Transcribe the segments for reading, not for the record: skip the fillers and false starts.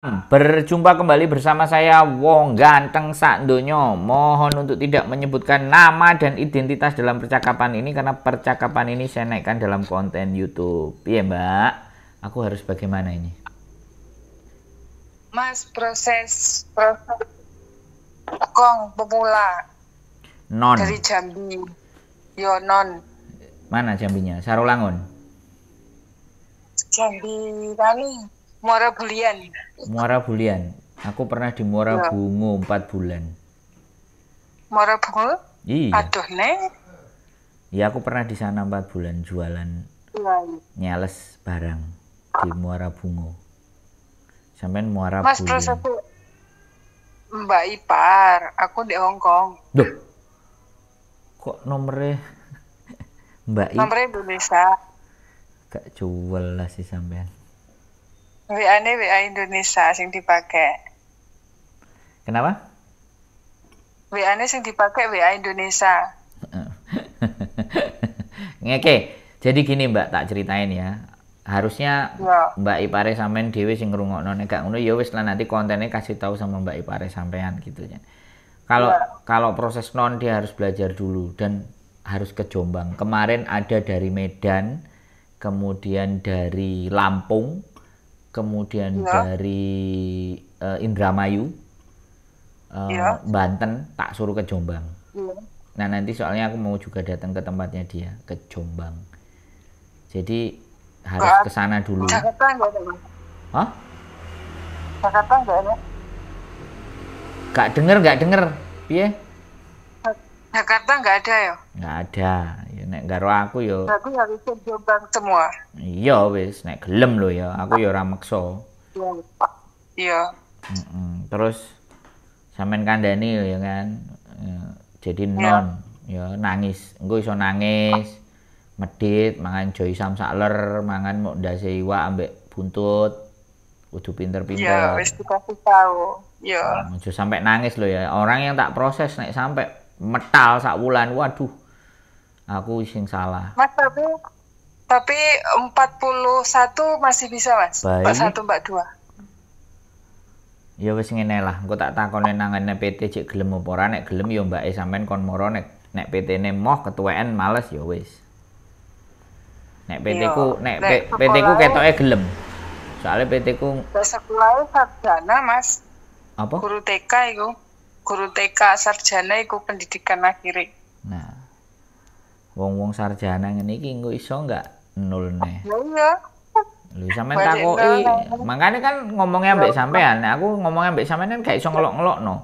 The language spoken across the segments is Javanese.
Berjumpa kembali bersama saya, Wong Ganteng Sak Donyo. Mohon untuk tidak menyebutkan nama dan identitas dalam percakapan ini karena percakapan ini saya naikkan dalam konten YouTube. Iya, Mbak, aku harus bagaimana ini? Mas, proses proses kong pemula. Non. Dari Jambi. Yo non. Mana Jambinya? Sarolangun. Jambi kami. Muara Bulian. Muara Bulian. Aku pernah di Muara Bungo 4 bulan. Muara Bungo? Iya. Aduh, nek. Ya, aku pernah di sana 4 bulan jualan. Iya. Nyales barang di Muara Bungo. Sampai Muara Mas, Bulian. Terus aku Mbak Ipar, aku di Hong Kong. Duh. Kok nomornya Mbak Ipar? Nomornya Indonesia. Gak jual lah sih sampean. WA-ne WA Indonesia sing dipakai. Kenapa? WA-ne sing dipakai WA Indonesia. Oke, jadi gini Mbak, tak ceritain ya. Harusnya ya. Mbak Ipare sampean dhewe sing ngrungokno, nek gak ngono ya wis lah, nanti kontennya kasih tahu sama Mbak Ipare sampean gitu ya. Kalau ya. Kalau proses non dia harus belajar dulu dan harus ke Jombang. Kemarin ada dari Medan, kemudian dari Lampung, kemudian ya. Dari Indramayu, ya. Banten, tak suruh ke Jombang. Ya. Nah nanti soalnya aku mau juga datang ke tempatnya dia, ke Jombang. Jadi harus ke sana dulu. Jakarta enggak ada, Mas? Hah? Jakarta enggak ada? Gak denger, gak denger. Piye? Jakarta enggak ada ya? Enggak ada. Ya nek karo aku ya. Aku harus ke Jombang semua. Iya wis, nek gelem lho ya, aku ya ora meksa. Iya. Terus sampean kandhani ya kan. Jadi non ya nangis. Engko iso nangis. Medit, mangan joy sam sakler, mangan mok ndase iwak ambek buntut. Kudu pinter-pinter. Iya, wis dikasih tahu. Iya. Aja sampai nangis lho ya. Orang yang tak proses nek sampai metal sak wulan, waduh. Aku sing salah. Mas, tapi 41 masih bisa, Mas. Baik. 41 42. Ya wis ngene lah, engko tak takone nang ngene PT cek gelem apa ora, nek gelem ya mbake sampean kon moro, nek PT-ne moh ketuweken males ya wis. Nek PT ku nek PT ku ketoke gelem. Soale PT ku sekolah sarjana, Mas. Apa? Guru TK iku. Guru TK sarjana iku pendidikan akhire. Nah. Wong-wong sarjana ngene iki engko iso enggak nol neh. Iya. Lho sampean takoki, makane kan ngomongnya ambek sampean. Nek aku ngomongnya ambek sampean kan gak iso ngelok-ngelokno.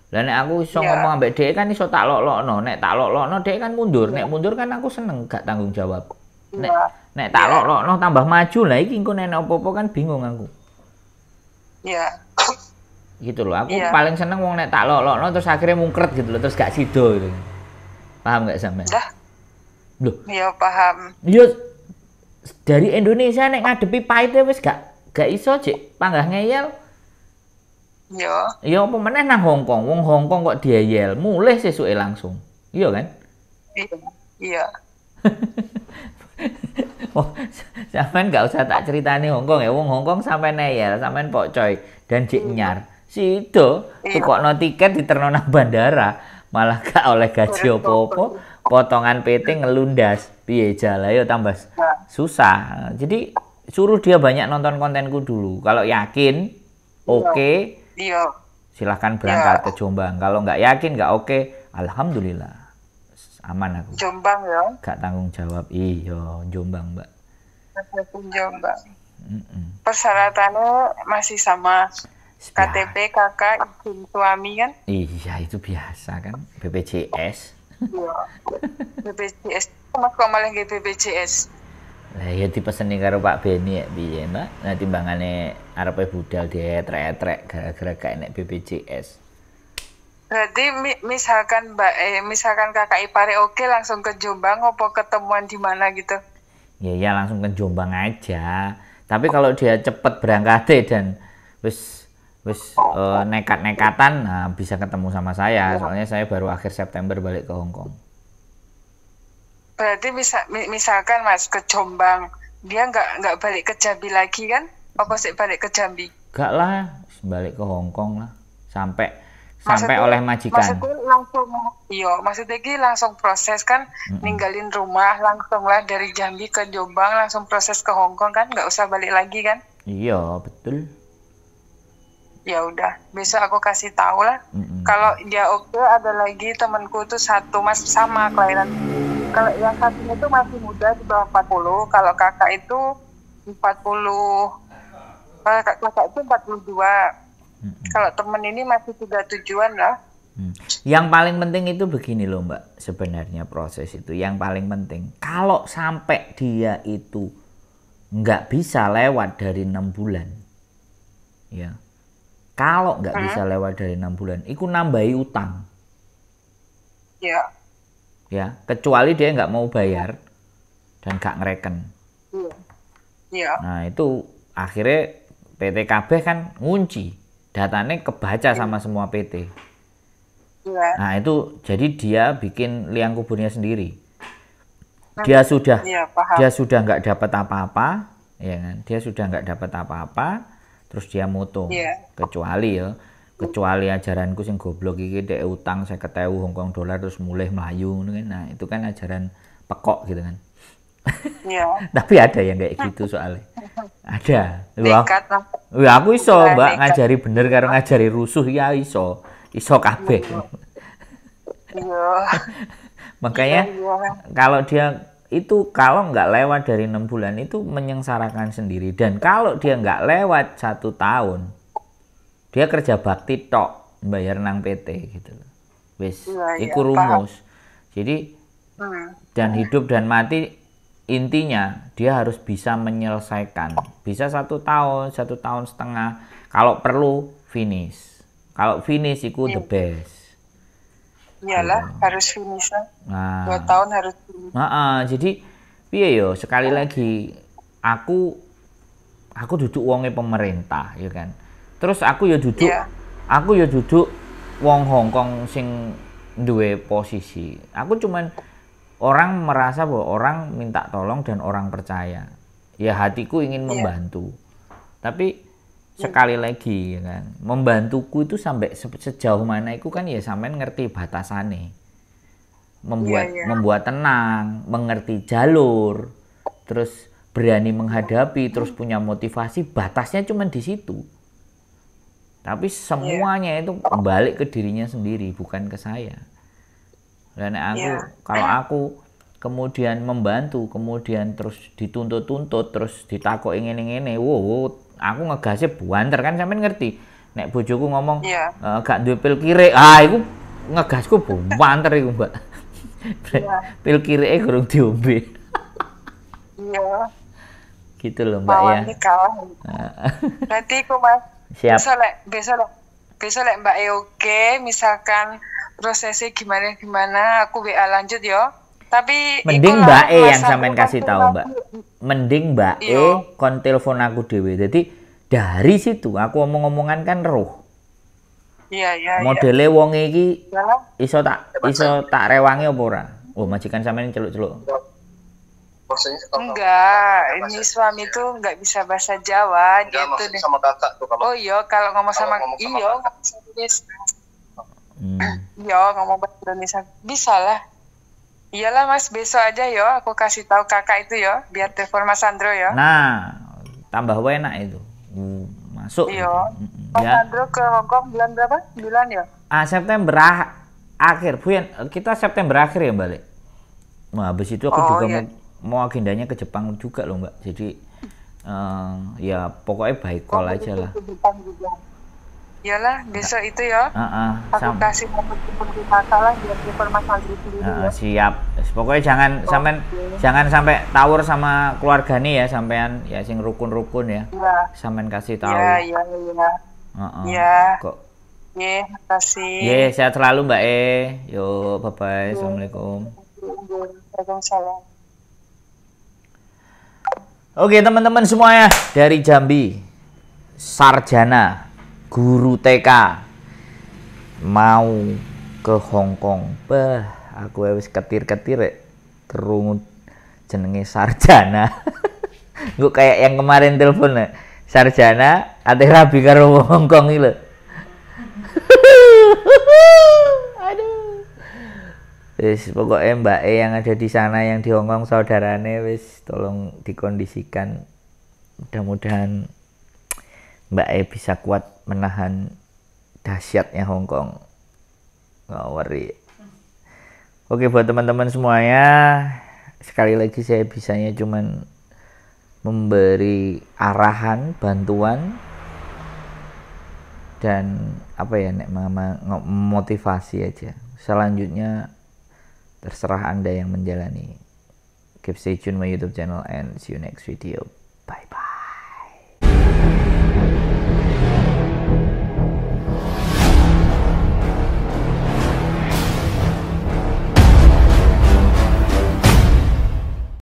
Lah nek aku iso ngomong ambek dhek kan iso tak lok-lokno. Nek tak lok-lokno dhek kan mundur. Nek mundur kan aku seneng gak tanggung jawab. Nek nek tak lok-lokno tambah maju lah iki engko nek apa-apa kan bingung aku. Iya. Gitu loh. Aku paling seneng wong nek tak lok-lokno terus akhirnya mungkret gitu loh, terus gak sido gitu. Paham gak sampean? Dah. Loh. Iya, paham. Iya. Dari Indonesia nek ngadepi pahite wis gak iso jek panggah ngeyel. Iya. Ya apa meneh nang Hong Kong. Wong Hong Kong kok dieyel, mulih sesuke langsung. Iya kan? Iya. Iya. Oh, sampean gak usah tak ceritani Hong Kong ya. Wong Hong Kong sampean ngeyel, sampean pokcoy dan jek nyar. Sido tukokno tiket diterno nang bandara, malah gak oleh gaji apa-apa. Potongan PT ngelundas, piye jala yo tambah susah. Jadi suruh dia banyak nonton kontenku dulu. Kalau yakin, oke, iya. Silahkan berangkat ke Jombang. Kalau nggak yakin, nggak oke, alhamdulillah aman aku. Jombang ya? Gak tanggung jawab, iya Jombang Mbak. Jombang. Persyaratannya masih sama. KTP, KK, izin suami kan? Iya itu biasa kan, BPJS. Iya. BPJS, mas kok malah nggih BPJS? Lah ya dipeseni karo Pak Beni ya piye, Mbak? Nah timbangane arepe budal dietrek-etrek gara-gara gak enek BPJS. Berarti misalkan Mbak misalkan kakak ipare oke langsung ke Jombang apa ketemuan di mana gitu? Ya ya langsung ke Jombang aja. Tapi kalau dia cepet berangkat dan wis nekat-nekatan, nah bisa ketemu sama saya. Soalnya saya baru akhir September balik ke Hong Kong. Berarti misalkan Mas ke Jombang, dia nggak balik ke Jambi lagi kan? Apa sih balik ke Jambi? Gak lah, balik ke Hong Kong lah. Sampai sampai Maksudnya oleh majikan. Maksudnya langsung, iya, maksudnya ki langsung proses kan, ninggalin rumah langsung lah dari Jambi ke Jombang, langsung proses ke Hong Kong kan, nggak usah balik lagi kan? Iya, betul. Ya udah, besok aku kasih tahu lah. Kalau dia oke, ada lagi temanku tuh satu mas sama kelahiran. Kalau yang satunya itu masih muda di bawah 40, kalau kakak itu 40, kalau kakak itu 42. Kalau temen ini masih 37-an lah. Yang paling penting itu begini loh Mbak, sebenarnya proses itu yang paling penting. Kalau sampai dia itu nggak bisa lewat dari 6 bulan, ya. Kalau nggak bisa lewat dari 6 bulan, itu nambahi utang, ya. Kecuali dia nggak mau bayar dan nggak ngereken. Iya. Nah, itu akhirnya PTKB kan ngunci, datanya kebaca sama semua PT. Nah, itu jadi dia bikin liang kuburnya sendiri. Dia sudah Iya, paham. Dia sudah nggak dapat apa-apa, ya kan? Dia sudah nggak dapat apa-apa, terus dia mutung. Kecuali ya, kecuali ajaranku sing goblok iki, dek utang 50.000 Hongkong dolar terus mulai mlayu ngono kan. Nah, itu kan ajaran pekok gitu kan. Tapi ada yang kayak gitu soalnya. Ada. Wah, Nekat lah. wah, aku iso, Iya, Mbak, nekat. Ngajari bener karo ngajari rusuh ya iso. Iso kabeh. Makanya kalau dia itu, kalau nggak lewat dari 6 bulan itu menyengsarakan sendiri, dan kalau dia nggak lewat satu tahun, dia kerja bakti tok, bayar nang PT gitu loh, wis. Iya, Iku paham. Rumus jadi dan hidup dan mati intinya dia harus bisa menyelesaikan, bisa satu tahun, satu tahun setengah, kalau perlu finish. Kalau finish itu the best. Iyalah, harus finish lah. Nah. 2 tahun harus finish. Nah, jadi piye yo, sekali lagi aku duduk wonge pemerintah ya kan. Terus aku ya duduk aku ya duduk wong Hong Kong sing duwe posisi. Aku cuman orang merasa bahwa orang minta tolong dan orang percaya. Ya hatiku ingin membantu. Tapi sekali lagi ya kan, membantuku itu sampai sejauh mana itu kan ya sampean ngerti batasane. Membuat Iya. membuat tenang, mengerti jalur, terus berani menghadapi, terus punya motivasi, batasnya cuma di situ. Tapi semuanya itu balik ke dirinya sendiri, bukan ke saya. Dan aku kalau aku kemudian membantu, kemudian terus dituntut-tuntut, terus ditakoki ngene-ngene, wow, aku ngegasnya buanter kan, sampean ngerti. Nek bojoku ngomong gak duwe pil kirik, ah iku ngegasku buanter iku, Mbak. Pil kirike gurung diombe. Gitu loh, Mbak, ya. Lawannya kalah. Berarti iku, Mas. Siap. Besok lek Mbak E oke, misalkan prosesnya gimana gimana, aku WA lanjut yo. Tapi Mending iku lah, Mbak E yang Mas, aku sampean kasih tahu, Mbak. Mending Mbak E kon telepon aku dhewe. Jadi dari situ aku omong-omongan kan roh. Iya. Modele wong iki iso tak rewangi apa ora? Oh, majikan sampean celuk-celuk. Maksudnya kalau Enggak, bahasa ini suami tuh enggak bisa bahasa Jawa, Enggak, dia tuh maksudnya deh. Sama kakak tuh kalau Oh iya, kalau ngomong Kalau sama ngomong sama iya, kakak. ngomong bahasa Indonesia. Iya, ngomong bahasa Indonesia. Bisa lah. Iyalah Mas, besok aja yo aku kasih tahu kakak itu yo, biar telepon Mas Andro yo. Nah, tambah enak itu. Masuk. Iya. Gitu. Mas Ya. Andro ke Hong Kong bulan berapa? Bulan ya? Ah, September akhir. Buyan, kita September akhir ya balik. Nah, habis itu aku Oh, juga iya. mau mau agendanya ke Jepang juga loh, Mbak. Jadi ya pokoknya by call aja lah. Ke Jepang juga. Iyalah, besok itu ya. Ah, Aku kasih nomor telepon ke kakak lah biar telepon Mas Andro sendiri Ah, ya. siap. Pokoknya jangan sampean jangan sampai tawur sama keluarga nih ya, sampean ya sing rukun-rukun ya. Iya. Sampean kasih tahu. Iya. Heeh. Iya. Kok. Iya, makasih. Ye, sehat selalu, Mbak E. Yo, bye bye. Assalamualaikum. Waalaikumsalam. Oke, teman-teman semuanya dari Jambi. Sarjana, guru TK mau ke Hong Kong. Bah, aku wis ketir-ketir rek krungu jenenge sarjana. Gue kayak yang kemarin telepon ya. Sarjana ate rabi karo wong Hongkong iki lho. Aduh. Wis pokoknya Mbak E yang ada di sana, yang di Hongkong, saudarane wis tolong dikondisikan. Mudah-mudahan Mbak E bisa kuat menahan dahsyatnya Hongkong. Nggak worry. Oke, buat teman-teman semuanya, sekali lagi saya bisanya cuman memberi arahan, bantuan, dan apa ya, nek motivasi aja. Selanjutnya terserah Anda yang menjalani. Keep stay tune my YouTube channel and see you next video.